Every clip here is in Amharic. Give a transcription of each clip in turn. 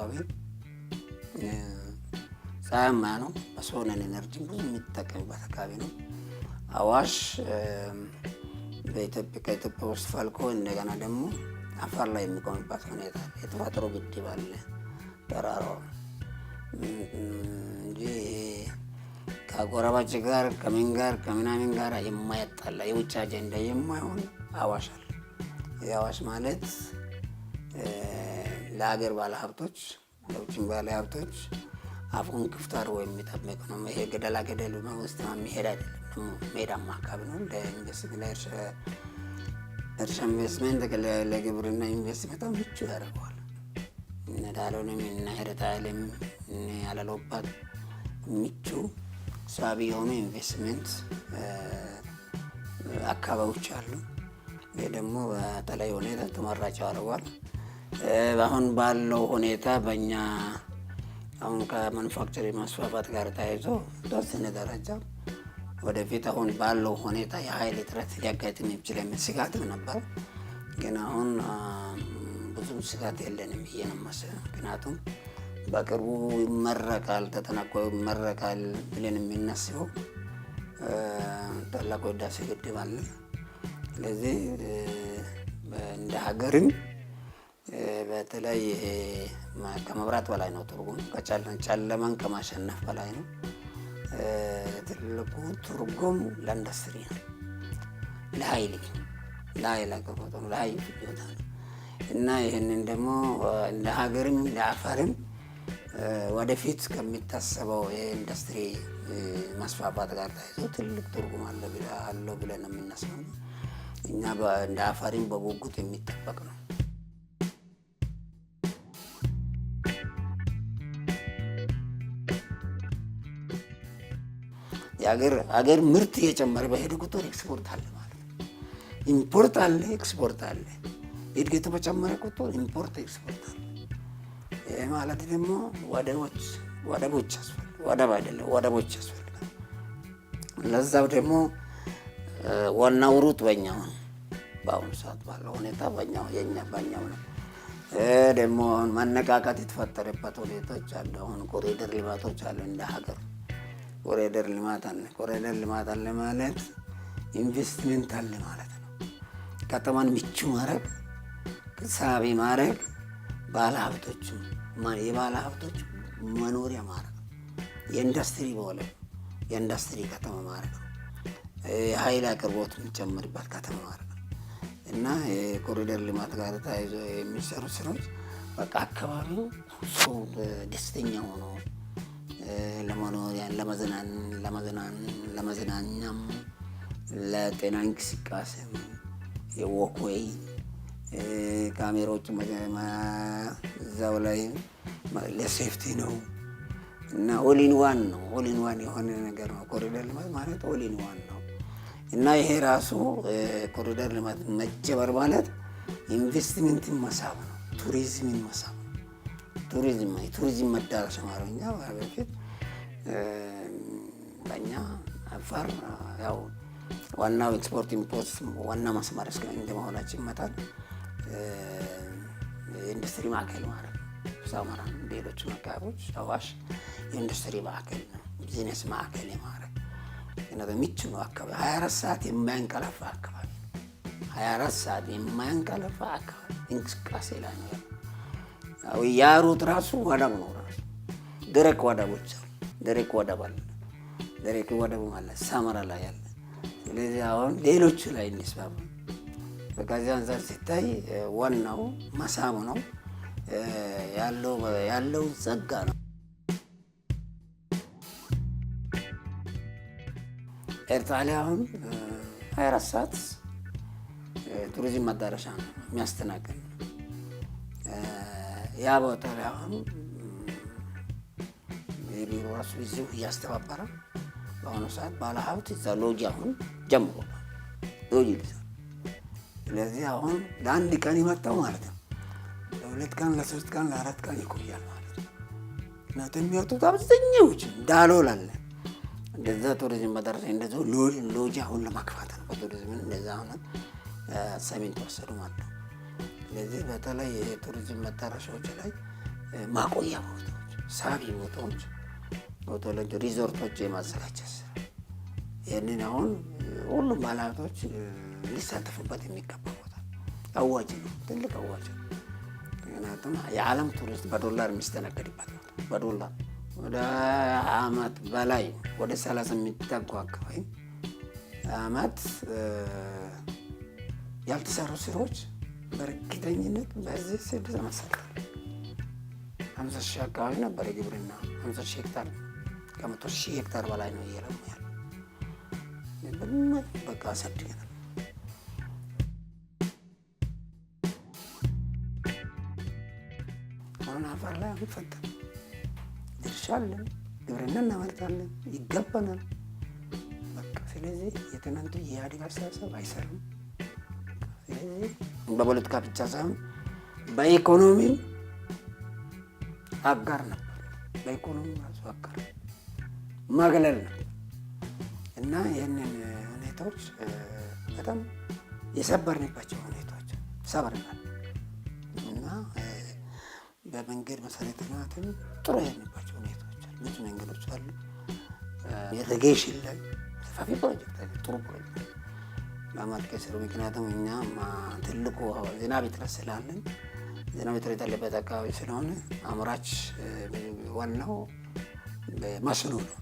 አካባቢ ፀሐያማ ነው። በ solar energy ብዙ የሚጠቀምበት አካባቢ ነው። አዋሽ በኢትዮጵያ ከኢትዮጵያ ውስጥ ፈልቆ እንደገና ደግሞ አፋር ላይ የሚቆምበት ሁኔታ የተፈጥሮ ግድብ አለ፣ ተራራው እንጂ ከጎረቤት ጋር ከምን ጋር ከምናምን ጋር የማያጣላ፣ የውጭ አጀንዳ የማይሆን አዋሽ አለ። የአዋሽ ማለት ለሀገር ባለሀብቶች፣ ለውጭም ባለሀብቶች አፉን ክፍት አድርጎ የሚጠብቅ ነው። ይሄ ገደላ ገደሉ ውስጥ የሚሄድ አይደለም። ደግሞ ሜዳማ አካባቢ ነው። ለኢንቨስትመንት፣ ለእርሻ ኢንቨስትመንት፣ ለግብርና ኢንቨስትመንት በጣም ምቹ ያደርገዋል። እነ ዳሎልም፣ እነ ኤርታሌም፣ እነ አላሎባት ምቹ ሳቢ የሆኑ ኢንቨስትመንት አካባቢዎች አሉ። ይህ ደግሞ በተለይ ሁኔታ ተመራጭ ያደርገዋል። አሁን ባለው ሁኔታ በእኛ አሁን ከ manufacturing ማስፋፋት ጋር ተያይዞ ተወሰነ ደረጃ ወደፊት አሁን ባለው ሁኔታ የኃይል እጥረት ሊያጋጥም የሚችል የሚል ስጋትም ነበር። ግን አሁን ብዙም ስጋት የለንም ብዬ ነው የማስበው። ምክንያቱም በቅርቡ ይመረቃል፣ ተጠናቆ ይመረቃል ብለን የምናስበው ታላቁ ህዳሴ ግድብ አለ። ስለዚህ እንደ ሀገርም በተለይ ከመብራት በላይ ነው ትርጉም፣ ጨለማን ከማሸነፍ በላይ ነው። ትልቁ ትርጉም ለኢንዱስትሪ ነው፣ ለኃይል አቅርቦት ነው፣ ለኃይል ፍጆታ ነው። እና ይህንን ደግሞ እንደ ሀገርም እንደ አፋርም ወደፊት ከሚታሰበው የኢንዱስትሪ መስፋፋት ጋር ተያይዞ ትልቅ ትርጉም አለው ብለን የምናስበው ነው። እኛ እንደ አፋሪም በጉጉት የሚጠበቅ ነው። የሀገር ሀገር ምርት እየጨመረ በሄደ ቁጥር ኤክስፖርት አለ ማለት ነው። Import አለ፣ ኤክስፖርት አለ። እድገቱ በጨመረ ቁጥር import export አለ። ይህ ማለት ደግሞ ወደቦች ያስፈልጋል። ወደብ አይደለም፣ ወደቦች ያስፈልጋል። ለዛው ደግሞ ዋናው route በኛው ነው። በአሁኑ ሰዓት ባለው ሁኔታ በኛው የኛ በኛው ነው። ደግሞ አሁን መነቃቃት የተፈጠረበት ሁኔታዎች አሉ። አሁን ኮሪደር ልማቶች አሉ። እንደ ሀገር ኮሪደር ልማት አለ። ኮሪደር ልማት አለ ማለት ኢንቨስትመንት አለ ማለት ነው። ከተማን ምቹ ማድረግ፣ ሳቢ ማድረግ፣ ባለሀብቶች የባለ ሀብቶች መኖሪያ ማድረግ ነው። የኢንዱስትሪ በሆነ የኢንዱስትሪ ከተማ ማድረግ ነው። የኃይል አቅርቦት የሚጨምርበት ከተማ ማድረግ ነው። እና የኮሪደር ልማት ጋር ተያይዞ የሚሰሩ ስራዎች በቃ አካባቢው ሰው ደስተኛ ሆኖ ለመኖሪያ፣ ለመዝናኛም፣ ለጤና እንቅስቃሴም የ walkway ካሜራዎች እዛው ላይ ለ safety ነው እና all in one ነው። All in one የሆነ ነገር ነው። ኮሪደር ልማት ማለት all in one ነው። እና ይሄ ራሱ ኮሪደር ልማት መጀመር ማለት ኢንቨስትመንትን መሳብ ነው፣ ቱሪዝምን መሳብ ነው። ቱሪዝም የቱሪዝም መዳረሻ ማለት እኛ በፊት በእኛ አፋር ያው ዋናው export import ዋና መስመር እስከ እንደመሆናችን መጠን የኢንዱስትሪ ማዕከል ማለት ነው። ሰመራ፣ ሌሎችም አካባቢዎች አዋሽ የኢንዱስትሪ ማዕከል ነው፣ ቢዝነስ ማዕከል የማድረግ፣ ምክንያቱም ምቹ ነው አካባቢ፣ 24 ሰዓት የማያንቀላፋ አካባቢ ነው። 24 ሰዓት የማያንቀላፋ አካባቢ እንቅስቃሴ ላይ ነው ያለው። ያ route ራሱ ወደብ ነው፣ ራሱ ደረቅ ወደቦች አሉ። ደረቅ ወደብ አለ። ደረቅ ወደብ አለ ሰመራ ላይ አለ። ስለዚህ አሁን ሌሎቹ ላይ እንስማማ። ከዚህ አንጻር ሲታይ ዋናው መሳቡ ነው፣ ያለው ጸጋ ነው። ኤርታሌ አሁን 24 ሰዓት ቱሪዝም መዳረሻ ነው፣ የሚያስተናግድ ነው። ያ ቦታ ላይ አሁን የቢሮ ራሱ እዚሁ እያስተባበረ በአሁኑ ሰዓት ባለሀብት እዛ ሎጅ አሁን ጀምሮ ሎጅ ይይዛል። ስለዚህ አሁን ለአንድ ቀን የመጣው ማለት ነው ለ2 ቀን፣ ለ3 ቀን፣ ለ4 ቀን ይቆያል ማለት ነው። ምክንያቱም የሚወጡት አብዛኛዎች ዳሎል አለ፣ እንደዛ ቱሪዝም መዳረሻ እንደዚሁ ሎጅ አሁን ለማክፋት ነው። በቱሪዝም እንደዛ አሁን ሰሜን ተወሰዱ ማለት ነው። ስለዚህ በተለይ የቱሪዝም መዳረሻዎች ላይ ማቆያ ቦታዎች፣ ሳቢ ቦታዎች፣ ሆቴሎች፣ ሪዞርቶች የማዘጋጀት ስራ ይህንን አሁን ሁሉም ባለሀብቶች ሊሳተፉበት የሚገባ ቦታ አዋጭ ነው፣ ትልቅ አዋጭ ነው። ምክንያቱም የዓለም ቱሪስት በዶላር የሚስተናገድበት ቦታ በዶላር ወደ አመት በላይ ወደ 30 የሚጠጉ አካባቢ አመት ያልተሰሩ ስራዎች በእርግጠኝነት በዚህ 6 ዓመት ሰርተናል። 50,000 አካባቢ ነበር የግብርና 50,000 ሄክታር፣ ከ100,000 ሄክታር በላይ ነው እየለሙ ያለ። በቃ አሳድገናል። አሁን አፈር ላይ አንፈታም። ድርሻ አለን፣ ግብርና እናመርታለን፣ ይገባናል። በቃ ስለዚህ የትናንቱ የኢህአዴግ አስተሳሰብ አይሰራም። ስለዚህ በፖለቲካ ብቻ ሳይሆን በኢኮኖሚም አጋር ነበር። በኢኮኖሚ ራሱ አጋር ማግለል ነበር እና ይህንን ሁኔታዎች በጣም የሰበርንባቸው ሁኔታዎች ሰብረናል እና በመንገድ መሰረተ ልማትም ጥሩ ያልንባቸው ሁኔታዎች አሉ። ብዙ መንገዶች አሉ። Irrigation ላይ ሰፋፊ ፕሮጀክት አለ፣ ጥሩ ፕሮጀክት በማልቀ ስሩ። ምክንያቱም እኛ ትልቁ ዝናብ እጥረት ስላለን፣ ዝናብ እጥረት ያለበት አካባቢ ስለሆነ አምራች ዋናው መስኖ ነው።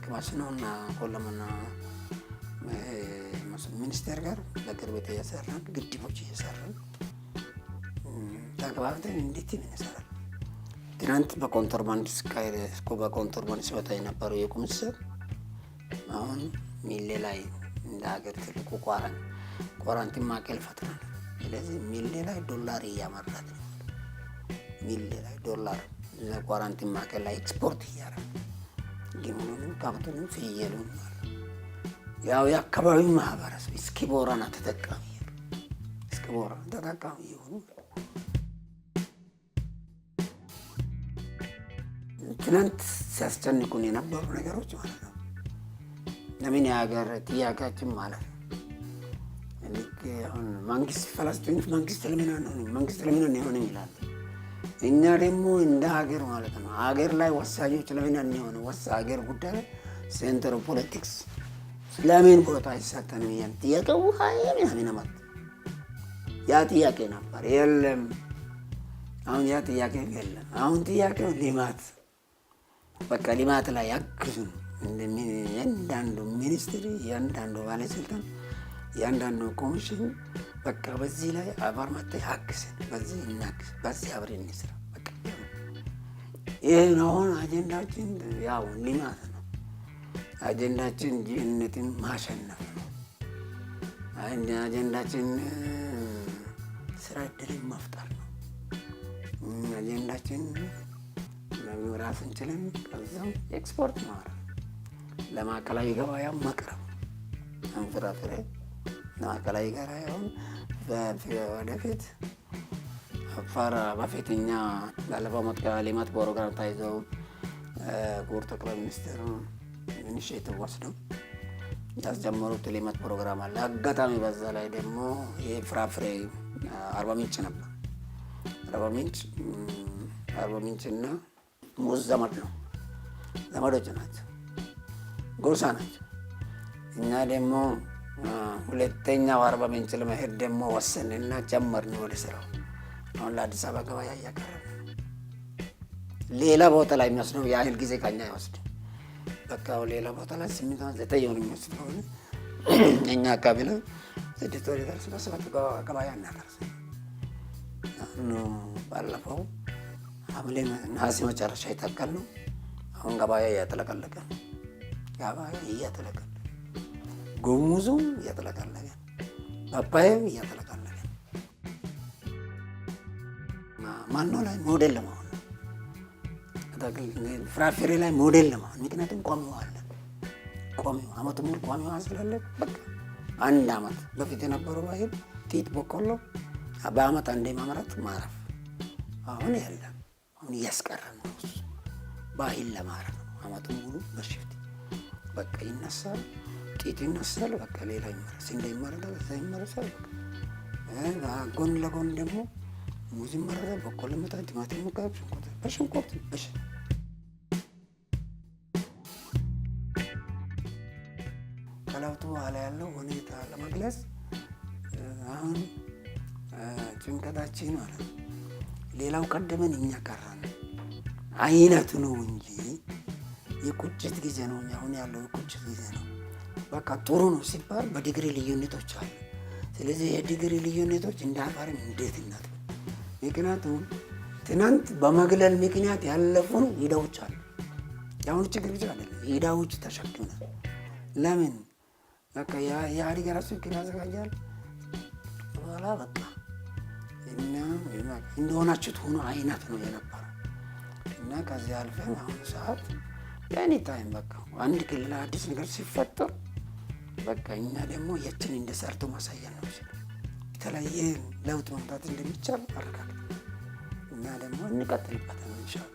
ከመስኖና ቆላማና ሚኒስቴር ጋር በቅርበት እየሰራን፣ ግድቦች እየሰራን፣ ተግባብተን እንዴት እንሰራለን። ትናንት በኮንትሮባንድ ሲወጣ የነበረው የቁም እንስሳት አሁን ሚሌ ላይ እንደ ሀገር ትልቁ quarantine ማዕከል ፈጥረናል። ስለዚህ ሚሌ ላይ ዶላር እያመረት ነው። ሚሌ ላይ ዶላር quarantine ማዕከል ላይ ኤክስፖርት እያደረገ ግመሉንም ከብቱንም ፍየሉን ያው የአካባቢው ማህበረሰብ እስኪ ቦረና ተጠቃሚ እስኪ ቦረና ተጠቃሚ የሆኑ። ትናንት ሲያስጨንቁን የነበሩ ነገሮች ማለት ነው። ለምን የሀገር ጥያቄያችን ማለት ነው። ልክ አሁን መንግስት ፈለስጢን መንግስት ለምን አንሆንም፣ መንግስት ለምን አንሆንም ይላል። እኛ ደግሞ እንደ ሀገር ማለት ነው ሀገር ላይ ወሳኞች ለምን አንሆንም፣ ሀገር ጉዳይ ላይ center politics ለምን ቦታ አይሰጠንም? ያን ጥያቄው ምናምን አመት ያ ጥያቄ ነበር። የለም፣ አሁን ያ ጥያቄ የለም። አሁን ጥያቄው ልማት፣ በቃ ልማት ላይ ያግዙን። እያንዳንዱ ministry፣ እያንዳንዱ ባለስልጣን፣ እያንዳንዱ ኮሚሽን በቃ በዚህ ላይ አባር መጥተህ አግዘን፣ በዚህ እናግዝ፣ በዚህ አብረን እንስራ። በቃ ይህ አሁን አጀንዳችን ያው ልማት ነው። አጀንዳችን ድህነትን ማሸነፍ ነው። አጀንዳችን ስራ እድልን መፍጠር ነው። አጀንዳችን ራስን ችለን ከዛም ኤክስፖርት ማድረግ፣ ለማዕከላዊ ገበያ መቅረብ ፍራፍሬ ለማዕከላዊ ገበያውን ወደፊት። አፋር በፊት እኛ ባለፈው ዓመት ከልማት ፕሮግራም ታይዘው ክቡር ጠቅላይ ሚኒስትር initiative ወስደው ያስጀመሩት ልማት ፕሮግራም አለ። አጋጣሚ በዛ ላይ ደግሞ ይህ ፍራፍሬ አርባ ምንጭ ነበር። አርባ ምንጭ እና ሙዝ ዘመድ ነው፣ ዘመዶች ናቸው፣ ጎሳ ናቸው። እኛ ደግሞ ሁለተኛው አርባ ምንጭ ለመሄድ ደግሞ ወሰንና ጀመርን ወደ ስራው። አሁን ለአዲስ አበባ ገበያ እያቀረብን፣ ሌላ ቦታ ላይ የሚወስደው የያህል ጊዜ ከኛ አይወስድም። በቃ ሌላ ቦታ ላይ 8 9 ወር የሚወስድ ከሆነ እኛ አካባቢ ላይ 6 ወር ደርስ በሰባት ገበያ እናደርስ። ባለፈው ሐምሌ ነሐሴ መጨረሻ ይተከል ነው። አሁን ገበያ እያጥለቀለቀ ነው። ገበያ እያጥለቀለቀ፣ ጉሙዙም እያጥለቀለቀ፣ ፓፓያም እያጥለቀለቀ፣ ማኖ ላይ ሞዴል ለመሆን፣ ፍራፍሬ ላይ ሞዴል ለመሆን። ምክንያቱም ቋሚ ውሃ አለ። ቋሚ ውሃ አመቱ ሙሉ ቋሚ ውሃ ስላለ በቃ አንድ አመት በፊት የነበረው ባህል ጥጥ፣ በቆሎ በአመት አንዴ ማምረት ማረፍ፣ አሁን የለም። አሁን እያስቀረ ነው። እሱ ባህል ለማረፍ ነው። አመቱን ሙሉ በ shift በቃ ይነሳል፣ ጥጥ ይነሳል፣ በቃ ሌላ ይመረስ፣ ስንዴ ይመረታል፣ እዛ ይመረሳል። በቃ ጎን ለጎን ደግሞ ሙዝ ይመረታል፣ በቆሎ ይመረታል፣ ቲማቲም ይመረታል፣ ሽንኩርት በሽንኩርት በሽ ከለውጡ በኋላ ያለው ሁኔታ ለመግለጽ አሁን ጭንቀታችን ማለት ነው። ሌላው ቀደመን እኛ ቀረን አይነቱ ነው እንጂ የቁጭት ጊዜ ነው። አሁን ያለው የቁጭት ጊዜ ነው። በቃ ጥሩ ነው ሲባል በዲግሪ ልዩነቶች አሉ። ስለዚህ የዲግሪ ልዩነቶች እንደ አፋርም እንዴት እናት፣ ምክንያቱም ትናንት በመግለል ምክንያት ያለፉን ዕዳዎች አሉ። የአሁኑ ችግር ብቻ አይደለም፣ ዕዳዎች ተሸክመናል። ለምን በቃ የኢህአዴግ ራሱ እቅድ ያዘጋጃል። በኋላ በቃ እና እንደሆናችሁት ሆኖ አይነት ነው የነበረው እና ከዚህ አልፈን አሁኑ ሰዓት any time በቃ አንድ ክልል አዲስ ነገር ሲፈጠር በቃ እኛ ደግሞ ያችን እንደሰርቶ ማሳያ ነው። የተለያየ ለውጥ መምጣት እንደሚቻል አረጋግጥ እኛ ደግሞ እንቀጥልበታለን ኢንሻአላህ።